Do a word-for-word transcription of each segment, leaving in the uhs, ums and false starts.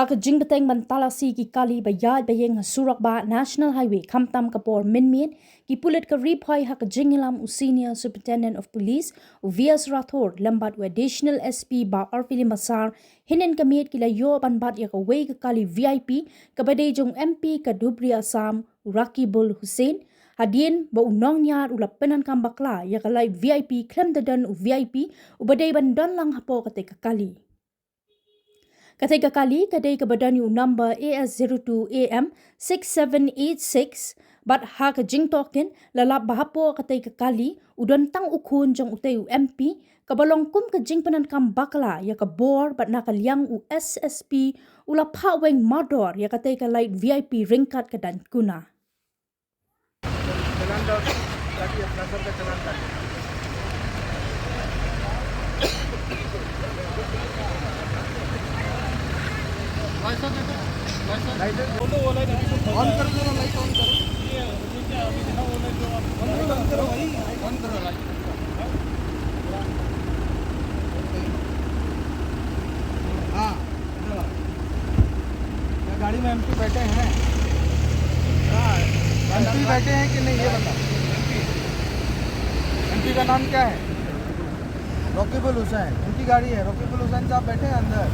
Ha ka jingbteng ban talasi ki kali ba ïaid ba ïeng ha surok bah National Highway khamtam ka por mynmiet, ki pulit ka Ri Bhoi ha ka jingïalam u Senior Superintendent of Police, u V S Rathore, lem bad u Additional S P Bah Arvili Massar, hynnin ka miet ki la ïoh ban bat ïa kawei ka kali V I P, kaba dei jong u M P ka Dhubri Assam, u Rakibul Hussain, hadien ba u nongñiad u la pyndonkam bakla ïa ka light V I P khlem da don u V I P, uba dei ban don lang hapoh katei ka kali. Katei ka kali ka dei kaba don ïa u number A S zero two A M six seven eight six, bad ha ka jingtohkit la lap ba hapoh katei ka kali u don tang u khun jong utei u M P, kaba long kum ka jingpyndonkam bakla ïa ka bor, bad na ka liang u S S P u la phah weng mardor ïa katei ka light V I P ryngkat ka daiñ kuna. चालान दो, काटिए, अपना सबका चालान काटिए। Licence, licence. On करो जरा, light on करो। ये, ये क्या अभी दिखा, वो लाइट जो आप ऑन करो, ऑन करो भाई, ऑन करो लाइट। हाँ। क्या गाड़ी में एमपी बैठे हैं? हाँ। एमपी बैठे हैं कि नहीं, ये बताओ। एमपी का नाम क्या है? रकीबुल हुसैन। उनकी गाड़ी है। रकीबुल हुसैन साहब बैठे हैं अंदर?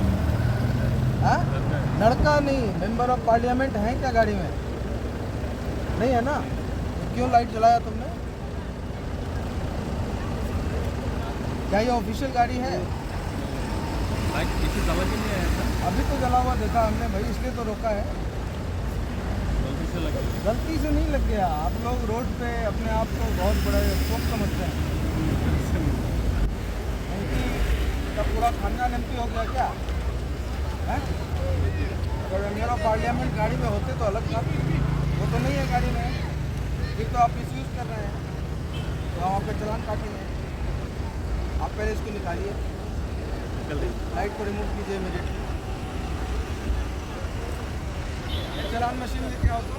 हाँ? लड़का नहीं, मेंबर ऑफ पार्लियामेंट है क्या गाड़ी में? नहीं है ना? तो क्यों लाइट जलाया तुमने? क्या ये ऑफिशियल गाड़ी है? भाई, किसी समझ ही नहीं आया था। अभी तो जला हुआ देखा हमने भाई, इसलिए तो रोका है। गलती से लग गया। गलती से नहीं लग गया। आप लोग रोड पे अपने आप को बहुत बड़ा स्पोक समझते हैं। एमपी का पूरा खानदान एमपी हो गया क्या? हैं? अगर मेंबर ऑफ पार्लियामेंट गाड़ी में होते तो अलग बात, वो तो नहीं है गाड़ी में, फिर तो आप मिसयूज कर रहे हैं। तो हम आपका चालान काटेंगे। आप पहले इसको निकालिए, लाइट को रिमूव कीजिए इमीडिएटली। चालान मशीन लेके आओ तो।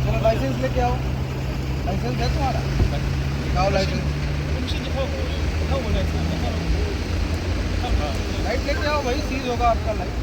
चलो, लाइसेंस लेके आओ। लाइसेंस है तुम्हारा? दिखाओ लाइसेंस। लाइट लेके आओ भाई, सीज होगा आपका लाइट।